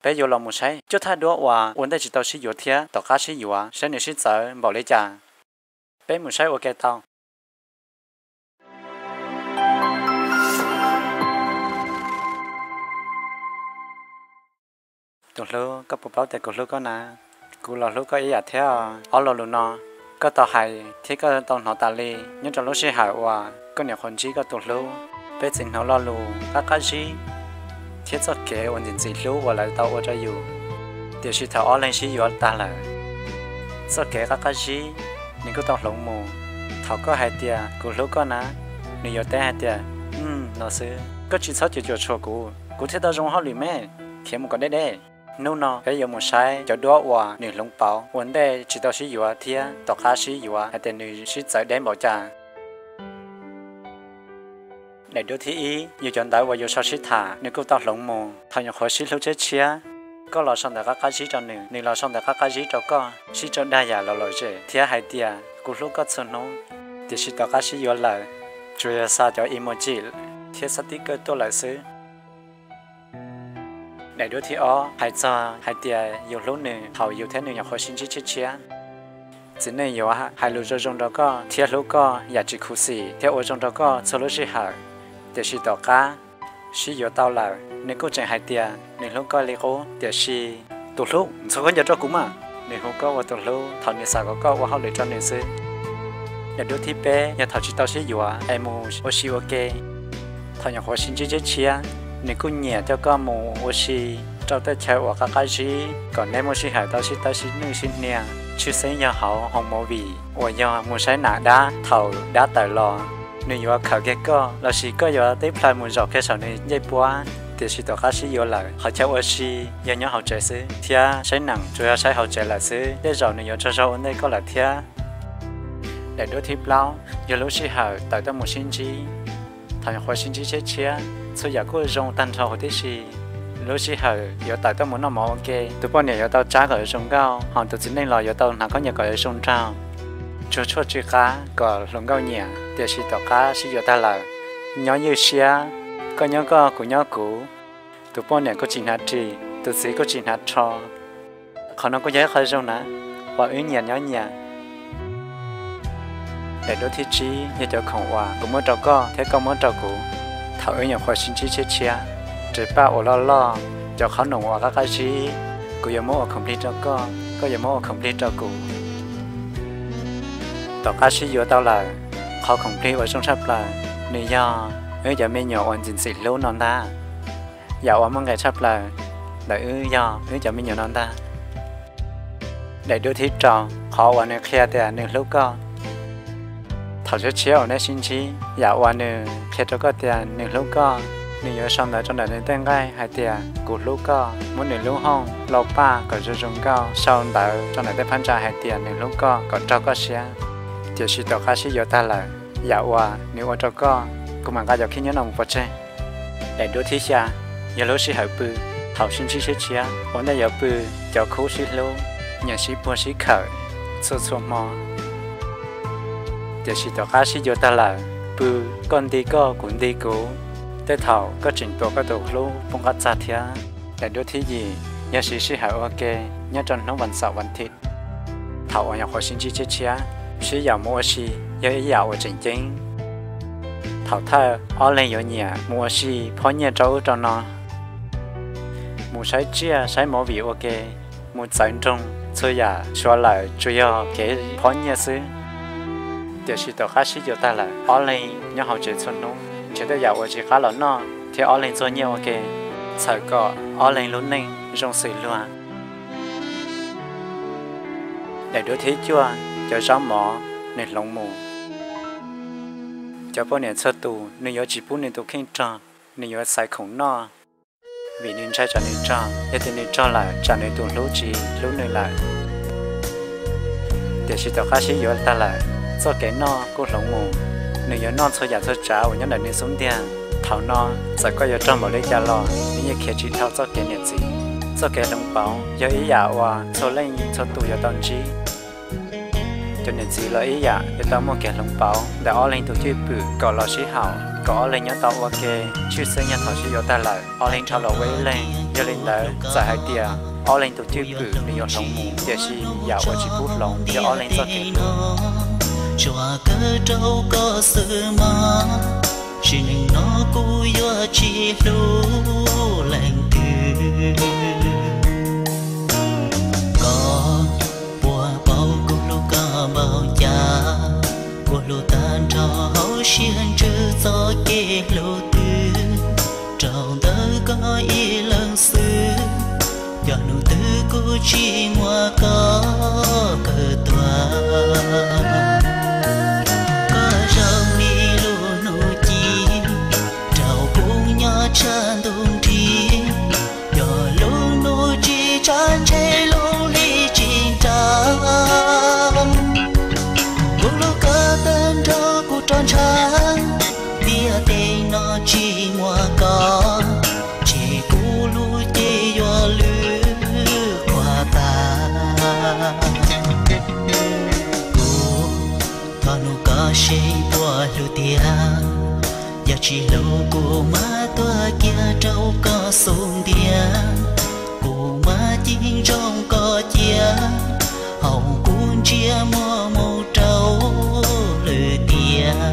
Peb yuav los mus saib cuaj thaj duab uas ua ntej tsis tau sib yuav thiab tom qab sib yuav saib nws sib txawv npaum li cas. Peb mus saib ua ke tau. Tus hlub, koj puas paub tias kuv hlub koj na? Kuv los hlub koj ib yam thiab. Ob lo lus no koj tau hais thiab koj tau hnov tas li nyob rau lub sij hawm uas koj nyuam qhuav ntsib koj tus hlub. Peb txiv hnov lo lus qab qab zib thiab txoj kev uas ntxim ntxim hlub uas lawv tau ua rau yus. Tiam sis thaum ob leeg sib yuav tag lawm, txoj kev qab qab zib nws kuj tau hloov mus. Thaum koj hais tias kuv hlub koj na, nws yuav teb hais tias, no xwb, koj tsis txhob cuam cuam tshuam kuv, kuv thiaj tau zoo hauj lwm me, khiav mus kom deb deb. Hnub no peb yuav mus saib cov duab uas nws hloov pauv ua ntej tsis tau sib yuav thiab tom qab sib yuav hais tias nws sib txawv deb npaum cas. Daim duab thib ib yog cov ntawv uas yus sau sib tham nws kuj tau hloov mus. Thaum nyuam qhuav sib hlub tshiab tshiab, koj los sau ntawv qab qab zib rau nws, nws los sau ntawv qab qab zib rau koj, sib tso dag yam lom lom zem thiab hais tias kuv hlub koj txhua hnub. Tiam sis tom qab sib yuav lawm, tsuas yog xa cov emoji thiab xab tib kawj tuaj lawm xwb. Daim duab thib ob hais txog hais tias yus hlub nws thaum yus thiab nws nyuam qhuav sib ntsib tshiab tshiab. Txiv neej yuav hais lus zoo zoo rau koj thiab hlub koj yam tsis khuv xim thiab ua zoo rau koj txhua lub sij hawm, tiam sis tom qab sib yuav tau lawm nws kuj tseem hais tias nws hlub koj li qub, tiam sis tus hlub, ntxhua khaub ncaws rau kuv mas. Nws hu koj ua tus hlub thaum nws xav kom koj ua hauj lwm rau nws xwb. Daim duab thib peb yog thaum tsis tau sib yuav es mus ua si ua ke. Thaum nyuam qhuav sib ntsib tshiab tshiab, nws kuj nyiam coj koj mus ua si rau tej chaw uas qab qab zib kom neb muaj sij hawm tau sib tawb sib nwj sib hnia, tshwj xeeb yog hauv hoo movie uas yog mus saib nam dab thaum dab tawm los. Nws yuav khawm kiag koj lossis koj yuav tib plhaw mus zaum kiag saum nws ncej puab, tiam sis tom qab sib yuav lawm qhov chaw ua si yog nyob hauv tsev xwb thiab saib nam tsuas yog saib hauv tsev lawm xwb. Tej zaum nws yuav tsaug zog ua ntej koj lawm thiab. Daim duab thib plaub yog lub sij hawm tawm tuaj mus sib ntsib. Thaum nyuam qhuav sib ntsib tshiab tshiab, txhua yam kuj zoo tag nrho huv tib si. Lub sij hawm yuav tawm tuaj mus noj mov ua ke, tus poj niam yuav tau tsab kom zoo nkauj, ho tus txiv neej los yuav tau hnav khaub ncaws kom zoo nraug, tsuag tshuaj tsw qab kom hluas nkauj nyiam. Tiam sis tom qab sib yuav tag lawm, nyob ywj siab, koj nyob koj kuv nyob kuv, tus poj niam kuj tsis hnav ris, tus txiv kuj tsis hnav rho. Qhov no kuj yog ib qho zoo na, uas wb nyias nyob nyias. Daim duab thib tsib yog cov khoom uas kuv muab rau koj thiab koj muab rau kuv. Thaum wb nyuam qhuav sib ntsib tshiab tshiab, ris paj uas loj loj, cov qhob noom uas qab qab zib, kuv yuav muab ua khoom plig rau koj, koj yuav muab ua khoom plig rau kuv. Tom qab sib yuav tau lawm, qhov khoom plig uas zoo tshaj plaws nws yog wb cov me nyuam uas ntxim ntxim hlub no ntag. Yam uas muaj nqis tshaj plaws ntawm wb yog wb cov me nyuam no ntag. Daim duab thib rau, qhov uas nws qhia tias nws hlub koj. Thaum tshiab tshiab uas neb sib ntsib, yam uas nws qhia rau koj tias nws hlub koj, nws yuav sau ntawv rau ntawm nws tej nqaij hais tias kuv hlub koj, muab nws lub hoob lau paj kom zoo zoo nkauj, sau ntawv rau ntawm tej phab ntsa hais tias nws hlub koj kom raug koj siab. Tiam sis tom qab sib yuav tag lawm, yam uas nws ua rau koj, kuv mam nqa cov khib nyob no mus pov tseg. Daim duab thib xya yog lub sij hawm pw. Thaum sib ntsib tshiab tshiab, ua ntej yuav pw, cov khub sib hlub, nyias sib puag sib khawm txhua txhua hmo. Tiam sis tom qab sib yuav tag lawm, pw, koj nti koj kuv nti kuv, tej thaum koj tseem tuav koj tus hlub poob qab txag thiab. Daim duab thib yim yog siv sij hawm ua ke nyob rau hnub vas xaum vas thiv. Thaum uas nyuam qhuav sib ntsib tshiab tshiab, sib yaum mus ua si yog ib yam uas tseem ceeb. Thaum thawj ob leeg yuav nyiam mus ua si phob nyiaj rau ub rau no, mus saib tsiaj saib movie ua ke, mus txawv nroog, txhua yam suav lawm tsuas yog kev phob nyiaj xwb. Tiam sis tom qab sib yuav tag lawm, ob leeg nyob hauv tsev txhua hnub, nrhiav tej yam uas tsis qab los noj thiab ob leeg txuag nyiaj ua ke, txhawm kom ob leeg lub neej zoo xws luag. Daim duab thib cuaj, cov zaub mov nws hloov mus. Cov poj niam txhua tus nws yuav tsis pub nws tus kheej rog, nws yuav xaiv khoom noj, vim nws ntshai tsam nws rog, yog tias nws rog lawm tsam nws tus hlub tsis hlub nws lawm. Tiam sis tom qab sib yuav tag lawm, txoj kev noj kuj hloov mus, nws yuav noj txhua yam txhua tsav uas nyob ntawm nws xub ntiag. Thaum no, txawm koj yuav rog npaum li cas los nws yeej khiav tsis dhau txoj kev niam txiv. Txoj kev hloov pauv yog ib yam uas txhua leej txhua tus yuav tau ntsib. Cov niam txiv los ib yam yuav tau muaj kev hloov pauv ntawm ob leeg tus cwj pwm kom los sib haum, kom ob leeg nyob tau ua ke, tshwj xeeb yog thaum sib yuav tag lawm ob leeg dhau los ua ib leeg. Yog li ntawd txawm hais tias ob leeg tus cwj pwm nws yuav hloov mus, tiam sis yam uas tsis pub hloov yog ob leeg txoj kev hlub. Tsuas kawm rau koj xwb mog, tsim neej no kuv yuav tsis hlub leej twg. Koj puas paub kuv hlub koj npaum cas? Kuv hlub tag nrho hauv siab ntsws txoj kev hlub twg, rau ntawm koj ib leeg xwb. Cov hnub twg kuv tsis muab koj kawm tuag. Koj zoo li lub hnub ci, rau kuv nyob tshaj ntuj nrig. Yog lub hnub tsis tshav ntshe lub hli tsis nra. Kuv hlub koj tag nrho kuv rov ntshav, tiam tej no tsis muaj koj, ces kuv lub cev yuav lwj qhuav tas. Kuv thov nug koj seb puas hlub tiag, yog tsis hlub kuv mam tuag kiag rau koj xub ntiag. Kuv mam ceeb zoo koj cia, hauv kuv ntsiab muag mus rau lwm tiam.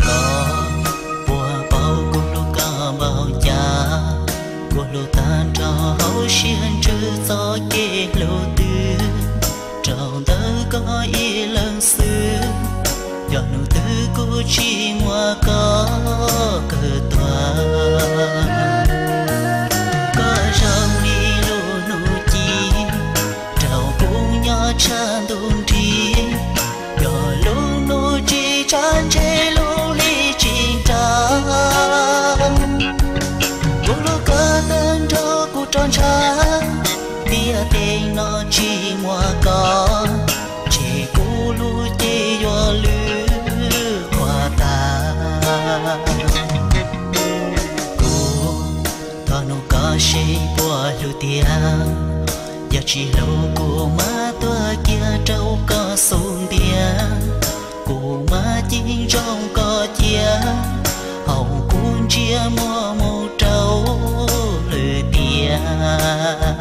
Koj puas paub kuv hlub koj npaum cas? Kuv hlub tag nrho hauv siab ntsws txoj kev hlub twg, rau ntawm koj ib leeg xwb. Yog hnub twg kuv tsis muab koj kawm tuag. Koj zoo li lub hnub ci, rau kuv nyob tshaj ntuj nrig. Yog lub hnub tsis tshav ntshe lub hli tsis nra. Kuv hlub koj tag nrho kuv rov ntshav, tiam tej no tsis muaj koj, ces kuv lub cev yuav lwj qhuav tas. Kuv thov nug koj seb puas hlub tiag, yog tsis hlub kuv mam tuag kiag rau koj xub ntiag. Kuv mam ceeb zoo koj cia, hauv kuv ntsiab muag mus rau lwm tiam.